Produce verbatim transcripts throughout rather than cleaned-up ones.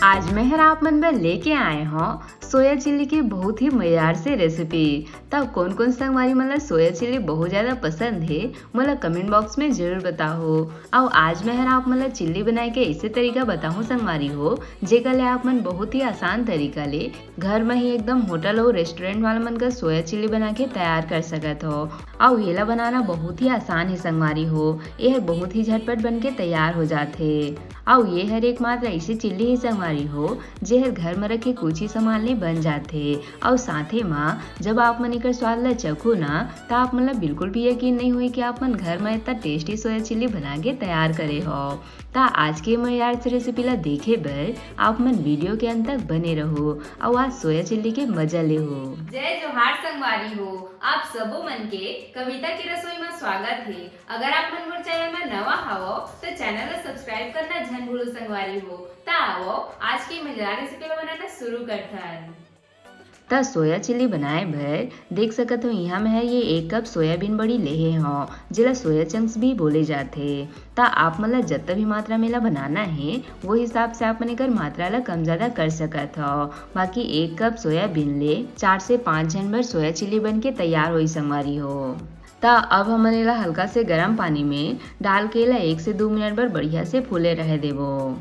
आज मैं हर आप मन बर लेके आए हौं सोया चिल्ली के बहुत ही मजेदार से रेसिपी। त कोन कोन संगवारी मन ला सोया चिल्ली बहुत ज्यादा पसंद हे, मोला कमेंट बॉक्स में जरूर बताओ। अउ आज मैं हर आप मन ला चिल्ली बनाए के ऐसे तरीका बताहूँ संगवारी हो, जेकर ले आप मन बहुत ही आसान तरीका ले घर में ही एकदम होटल अउ रेस्टोरेंट वाला मन का सोया चिल्ली बना के तैयार कर सकत हो। अउ येला बनाना बहुत ही आसान हे संगवारी हो, ये हर बहुत ही झटपट बन के तैयार हो जाथे। अउ ये हर एकमात्र ऐसे चिल्ली हे संगवारी हो, जे हर घर में रखे कुछ ही सामान ले बन जाथे। अउ साथे मा जब आप मन एकर स्वाद ला चखो ना, त आप मन ला बिल्कुल भी यकीन नहीं होई कि आप मन घर में इतना टेस्टी सोया चिल्ली बना के तैयार करे हो। त आज के मजेदार से रेसिपी ला देखे बर आप मन वीडियो के अंत तक बने रहो अउ आज सोया चिल्ली के मजा ले हो। जय जोहार संगवारी हो, आप सबो मन के कविता के रसोई में स्वागत हे। अगर आप मन मोर चैनल में नवा हवो त चैनल ला सब्सक्राइब करना झन भूलो संगवारी हो। त आवो आज के मजेदार रेसिपी ला बनाना शुरू करथन। त सोया चिल्ली बनाए बर देख सकत हो, इहाँ मैं ह ये एक कप सोयाबीन बड़ी लेहे हौं, जेला सोया चंक्स भी बोले जाथे। त आप मन ला जतना भी मात्रा में ला बनाना हे, वो हिसाब से आप मन एकर मात्रा ला कम ज्यादा कर सकत हो। बाकी एक कप सोयाबीन ले चार से पाँच झन बर सोया चिल्ली बन के तैयार होई संगवारी हो। त अब हमन एला हल्का से गरम पानी में डाल के एला एक से दू मिनट बर बढ़िया से फूले रहे देबो।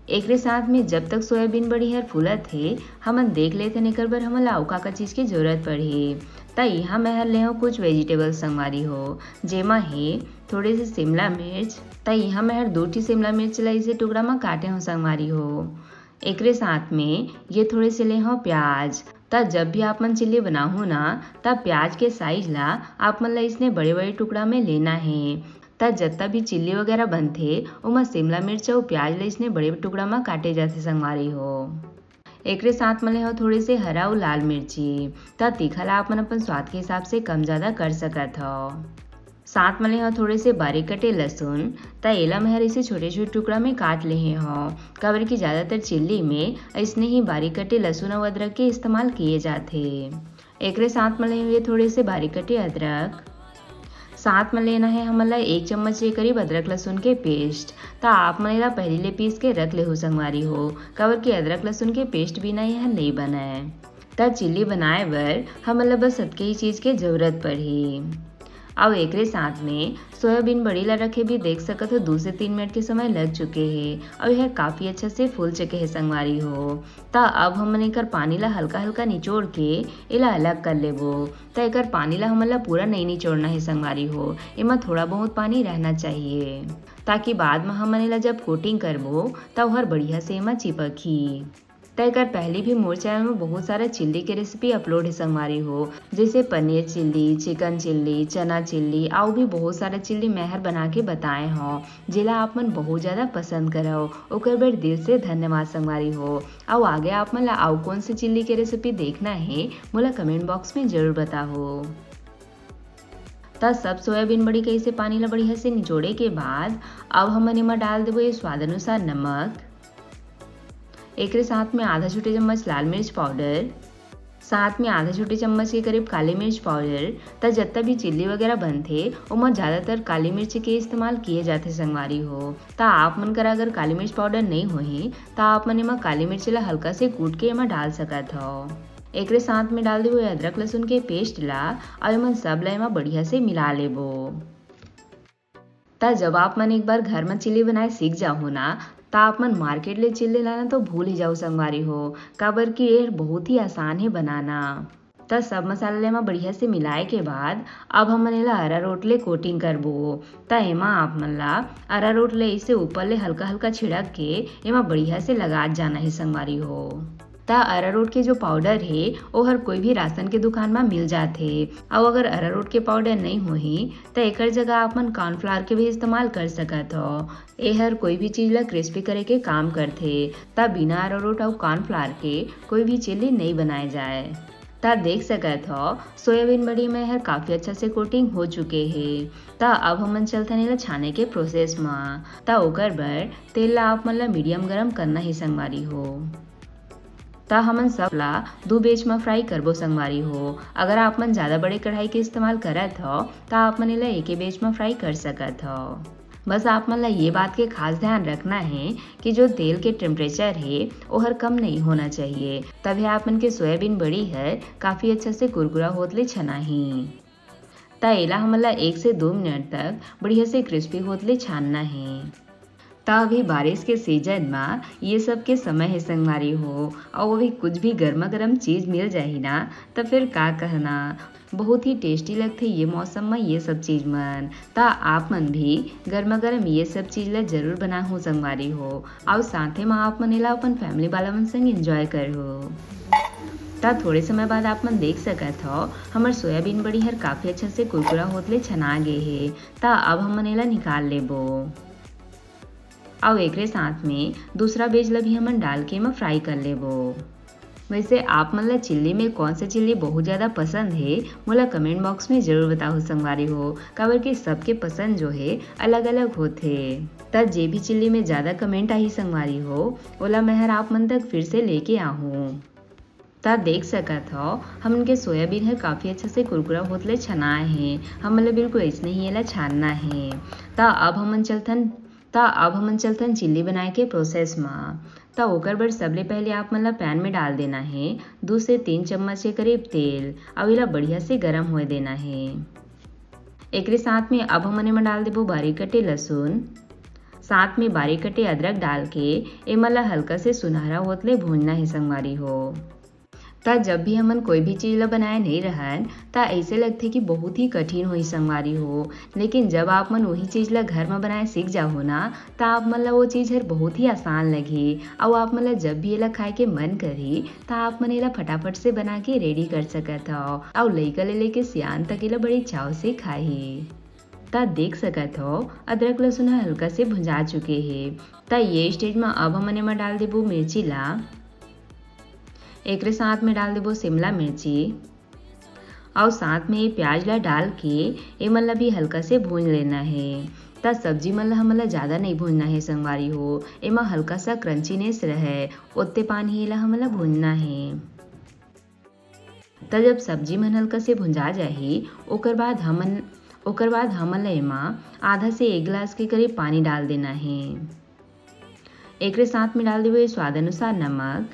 एकरे साथ में जब तक सोयाबीन बड़ी हर फूलत हे, हमन देख लेथन एकर बर हमन ला अउ का का चीज के जरूरत पड़ही। त इहाँ मैं हर ले हौं कुछ वेजिटेबल संगवारी हो, जेमा हे थोड़े से शिमला मिर्च। त इहाँ मैं हर दू ठी शिमला मिर्च ला इसे टुकड़ा म काटे हौं संगवारी हो। एकरे साथ में ये थोड़े से ले हौं प्याज। त जब भी आप मन चिल्ली बनाहू ना, त प्याज के साइज ला आप मन ला इसने बड़े-बड़े टुकड़ा में लेना हे। त जतना भी चिल्ली वगैरह बनथे, ओमा शिमला मिर्च अउ प्याज ला इसने बड़े टुकड़ा म काटे जाथे संगवारी हो। एकरे साथ म ले हौं थोड़े से हरा अउ लाल मिर्ची। त तीखा ला आप मन अपन स्वाद के हिसाब से कम ज्यादा कर सकत हव। साथ म ले हौं थोड़े से बारीक कटे लहसुन। त एला मैं हर इसे छोटे-छोटे टुकड़ा में काट लेहे हौं, काबर कि ज्यादातर चिल्ली में अइसने ही बारीक कटे लहसुन अउ अदरक के इस्तेमाल किए जाथे। एकरे साथ म ले हौं ये थोड़े से बारीक कटे अदरक। साथ म लेना हे हमन ला एक चम्मच के करीब अदरक लहसुन के पेस्ट। त आप मन एला पहिली ले पीस के रख लेहू संगवारी हो, काबर कि अदरक लहसुन के पेस्ट बिना यह नइ बनय। त चिल्ली बनाए बर हमन ला बस अतके ही चीज के जरूरत पड़ही। अउ एकरे साथ में सोयाबीन बड़ी ला रखे भी देख सकत हो, दू से तीन मिनट के समय लग चुके हे अउ यह काफी अच्छा से फूल चुके हे संगवारी हो। त अब हमन एकर पानी ला हल्का-हल्का निचोड़ के एला अलग कर लेबो। त एकर पानी ला हमन ला पूरा नइ निचोड़ना हे संगवारी हो, एमा थोड़ा बहुत पानी रहना चाहिए, ताकि बाद म हमन एला जब कोटिंग करबो, त ओहर बढ़िया से एमा चिपकही। त एकर पहली भी मोर चैनल में बहुत सारा चिल्ली के रेसिपी अपलोड हे संगवारी हो, जैसे पनीर चिल्ली, चिकन चिल्ली, चना चिल्ली, अउ भी बहुत सारा चिल्ली मैं हर बना के बताए हौं, जेला आप मन बहुत ज्यादा पसंद करव, ओकर बर दिल से धन्यवाद संगवारी हो। अउ आगे आप मन ला अउ कौन से चिल्ली के रेसिपी देखना हे, मोला कमेंट बॉक्स में जरूर बताहो। त सब सोयाबीन बड़ी के इसे पानी ला बढ़िया से निचोड़े के बाद अब हमन एमा डाल देबो ये स्वाद अनुसार नमक। एकरे साथ में आधा छोटे चम्मच लाल मिर्च पाउडर, साथ में आधा छोटे चम्मच के करीब काली मिर्च पाउडर। त जतना भी चिल्ली वगैरह बनथे, ओमा ज्यादातर काली मिर्च के इस्तेमाल किए जाथे संगवारी हो। त आप मन करा अगर काली मिर्च पाउडर नइ होही, त आप मन एमा काली मिर्च ला हल्का से कूट के एमा डाल सकत हव। एकरे साथ में डाल देबो अदरक लहसुन के पेस्ट ला, अउ एमन सब ला एमा बढ़िया से मिला लेबो। त जब आप मन एक बार घर म चिल्ली बनाए सीख जाहू ना, त आप मन मार्केट ले चिल्ली लाना तो भूल ही जाहू संगवारी हो, काबर कि ये बहुत ही आसान हे बनाना। त सब मसाला ला एमा बढ़िया से मिलाए के बाद अब हमन एला अरारोट ले कोटिंग करबो। त एमा आप मन ला अरारोट ले इसे ऊपर ले हल्का-हल्का छिड़क के एमा बढ़िया से लगात जाना हे संगवारी हो। त अरारोट के जो पाउडर हे, ओहर कोई भी राशन के दुकान म मिल जाथे। अउ अगर अरारोट के पाउडर नइ होही, त एकर जगह आप मन कॉर्नफ्लावर के भी इस्तेमाल कर सकत हव। एहर कोई भी चीज ला क्रिस्पी करे के काम करथे, त बिना अरारोट अउ कॉर्नफ्लावर के कोई भी चिल्ली नइ बनाए जाए। त देख सकत हव, सोयाबीन बड़ी में एहर काफी अच्छा से कोटिंग हो चुके हे। त अब हमन चलथन एला छाने के प्रोसेस म। त ओकर बर तेल ला आप मन ला मीडियम गरम करना हे संगवारी हो। त हमन सब ला दू बैच म फ्राई करबो संगवारी हो। अगर आप मन ज्यादा बड़े कढ़ाई के इस्तेमाल करत हव, त आप मन एला एके बैच म फ्राई कर सकत हव। बस आप मन ला ये बात के खास ध्यान रखना हे कि जो तेल के temperature हे, ओहर कम नहीं होना चाहिए, तभे आप मन के सोयाबीन बड़ी हर काफी अच्छा से कुरकुरा होत ले छना ही। त एला हमन ला एक से दो मिनट तक बढ़िया से crispy होत ले छानना हे। त अभी बारिश के season म ये सब के समय हे संगवारी हो, अउ अभी कुछ भी गर्मा गर्म चीज मिल जाही ना, त फिर का कहना। बहुत ही tasty लगथे ये मौसम म ये सब चीज मन। त आप मन भी गर्मा गर्म ये सब चीज ला जरूर बनाहू संगवारी हो, अउ साथे म आप मन एला अपन family वाला मन संग enjoy करहू। त थोड़े समय बाद आप मन देख सकत हव, हमर सोयाबीन बड़ी हर काफी अच्छा से कुरकुरा होत ले छना गे हे। त अब हमन एला निकाल लेबो। अउ एकरे साथ में दूसरा batch ला भी हमन डाल के एमा fry कर लेबो। वैसे आप मन ला chilli में कौन से chilli बहुत ज्यादा पसंद हे, मोला comment box में जरूर बताहू संगवारी हो, काबर कि सबके पसंद जो हे अलग-अलग होथे। त जे भी chilli में ज्यादा comment आही संगवारी हो, ओला मैं हर आप मन तक फिर से लेके आहूँ। त देख सकत हव, हमन के सोयाबीन ह काफी अच्छा से कुरकुरा होत ले छनाए हे। हमन ल बिल्कुल अइसने ही एला छानना हे। त अब हमन चलथन, त अब हमन चलथन chilli बनाए के process म। त ओकर बर सबले पहले आप मन ल pan में डाल देना हे दू से तीन चम्मच के करीब तेल, अउ एला बढ़िया से गरम होए देना हे। एकरे साथ में अब हमन एमा डाल देबो बारीक कटे लहसुन, साथ में बारीक कटे अदरक डाल के एमन ला हल्का से सुनहरा होत ले भूनना हे संगवारी हो। त जब भी हमन कोई भी चीज ला बनाए नइ रहन, त अइसे लगथे कि बहुत ही कठिन होही संगवारी हो, लेकिन जब आप मन वही चीज ला घर म बनाए सीख जाहू ना, त आप मन ला वो चीज हर बहुत ही आसान लगही। अउ आप मन ला जब भी एला खाए के मन करही, त आप मन एला फटाफट से बना के ready कर सकत हव। अउ लइका ले लेके सियान तक एला बड़ी चाव से खाही। त देख सकत हव, अदरक लहसुन ह हल्का से भुंजा चुके हे। त ये stage म अब हमन एमा डाल देबो मिर्ची ला। एकरे साथ में डाल देबो शिमला मिर्ची अउ साथ में ये प्याज ला डाल के एमन ला भी हल्का से भून लेना हे। त सब्जी मन ला हमन ला ज्यादा नइ भूनना हे संगवारी हो, एमा हल्का सा crunchiness रहय, ओत्ते पान ही एला हमन ला भूनना हे। त जब सब्जी मन हल्का से भुंजा जाही, ओकर बाद हमन, ओकर बाद हमन ला एमा आधा से एक गिलास के करीब पानी डाल देना हे। एकरे साथ में डाल देबो ये स्वाद अनुसार नमक,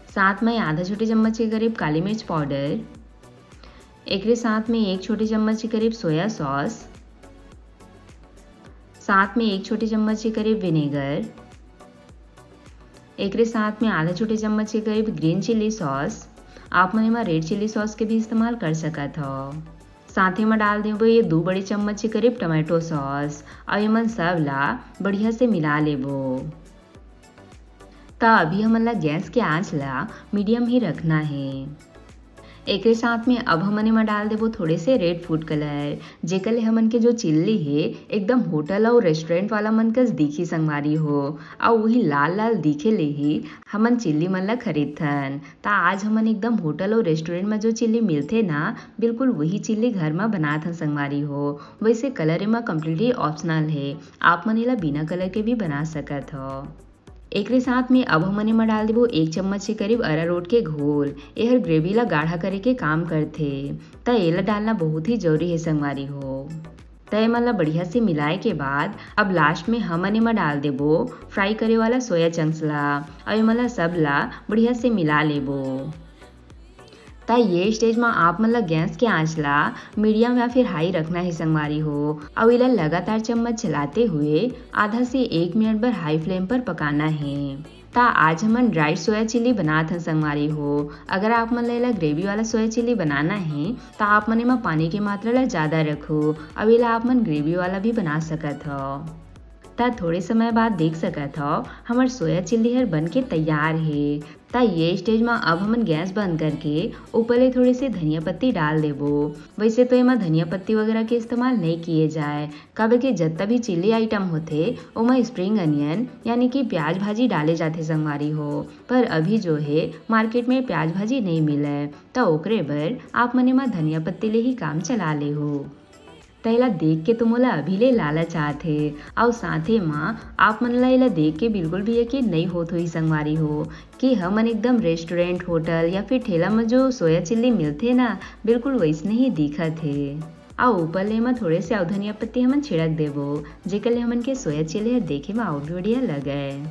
साथ में आधा छोटे चम्मच के करीब काली मिर्च powder, एकरे साथ में एक छोटे चम्मच के करीब soya sauce, साथ में एक छोटे चम्मच के करीब vinegar, एकरे साथ में आधा छोटे चम्मच के करीब green chilli sauce, आप मन एमा red chilli sauce के भी इस्तेमाल कर सकत हव। साथ ही में डाल देबो ये दू बड़े चम्मच के करीब tomato sauce, अउ एमन सब ला बढ़िया से मिला लेबो। त अभी हमन ला गैस के आंच ला medium ही रखना हे। एकरे साथ में अब हमन एमा डाल देबो थोड़े से red food colour, जेकर ले हमन के जो chilli हे एकदम होटल अउ restaurant वाला मन कस दिखी संगवारी हो, अउ वही लाल लाल दिखे ले ही हमन chilli मन ला खरीदथन। त आज हमन एकदम होटल अउ restaurant म जो chilli मिलथे ना, बिल्कुल वही chilli घर म बनाथन संगवारी हो। वैसे colour एमा completely optional हे, आप मन एला बिना colour के भी बना सकत हव। एकरे साथ में अब हमन एमा डाल देबो एक चम्मच के करीब अरारोट के घोल। एहर gravy ला गाढ़ा करे के काम करथे, त एला डालना बहुत ही जरूरी हे संगवारी हो। त एमन ला बढ़िया से मिलाए के बाद अब last में हमन एमा डाल देबो fry करे वाला soya chunks ला, अउ एमन ला सब ला बढ़िया से मिला लेबो। त ये stage म आप मन ला गैस के आंच ला medium या फिर high रखना हे संगवारी हो, अउ एला लगातार चम्मच चलाते हुए आधा से एक मिनट बर high flame पर पकाना हे। त आज हमन dry soya chilli बनात हन संगवारी हो। अगर आप मन ला एला gravy वाला soya chilli बनाना हे, त आप मन एमा पानी के मात्रा ला ज्यादा रखो। अब एला आप मन gravy वाला भी बना सकत हव। त थोड़े समय बाद देख सकत हव, हमर soya chilli हर बन के तैयार हे। त ये stage म अब हमन गैस बंद करके ऊपर ले थोड़े से धनिया पत्ती डाल देबो। वैसे तो एमा धनिया पत्ती वगैरह के इस्तेमाल नहीं किए जाए, काबर के जत्ता भी chilli item होथे, ओमा spring onion यानी कि प्याज भाजी डाले जाथे संगवारी हो। पर अभी जो हे market में प्याज भाजी नहीं मिले, त ओकरे बर आप मन एमा धनिया पत्ती ले ही काम चला लेहू। त एला देख के तो मोला अभी ले लालच आत हे, अउ साथे म आप मन ला एला देख के बिल्कुल भी यकीन नहीं होत होही संगवारी हो कि हमन एकदम restaurant, होटल या फिर ठेला म जो soya chilli मिलथे ना, बिल्कुल वैसने ही दिखत हे। अउ ऊपर ले एमा थोड़े से अउ धनिया पत्ती हमन छिड़क देबो, जेकर ले हमन के सोया चिली ह देखे म अउ भी बढ़िया लगय।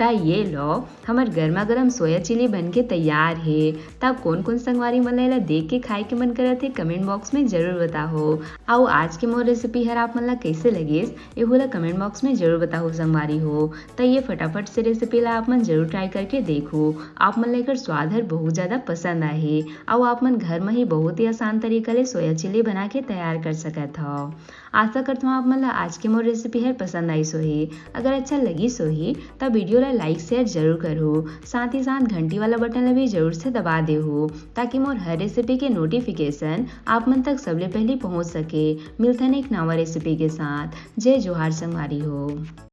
त ये लो, हमर गर्मा गर्म सोया चिली बन के तैयार हे। त कोन कोन संगवारी मन ला एला देख के खाए के मन करत हे, कमेंट बॉक्स में जरूर बताहो। अउ आज के मोर रेसिपी हर आप मन ला कइसे लगिस, एहू ला कमेंट बॉक्स में जरूर बताहो संगवारी हो। त ये फटाफट से रेसिपी ला आप मन जरूर ट्राई करके देखो, आप मन ला एकर स्वाद हर बहुत ज्यादा पसंद आही। अउ आप मन घर म ही बहुत ही आसान तरीका ले सोया चिली बना के तैयार कर सकत हव। आशा करत हव आप मन ला आज के मोर रेसिपी हर पसंद आइस होही। अगर अच्छा लगिस होही त वीडियो ला लाइक शेयर जरूर करहू, साथ ही साथ घंटी वाला बटन ला भी जरूर से दबा देहू, ताकि मोर हर रेसिपी के नोटिफिकेशन आप मन तक सबले पहली पहुंच सके। मिलथन एक नवा रेसिपी के साथ। जय जोहार संगवारी हो।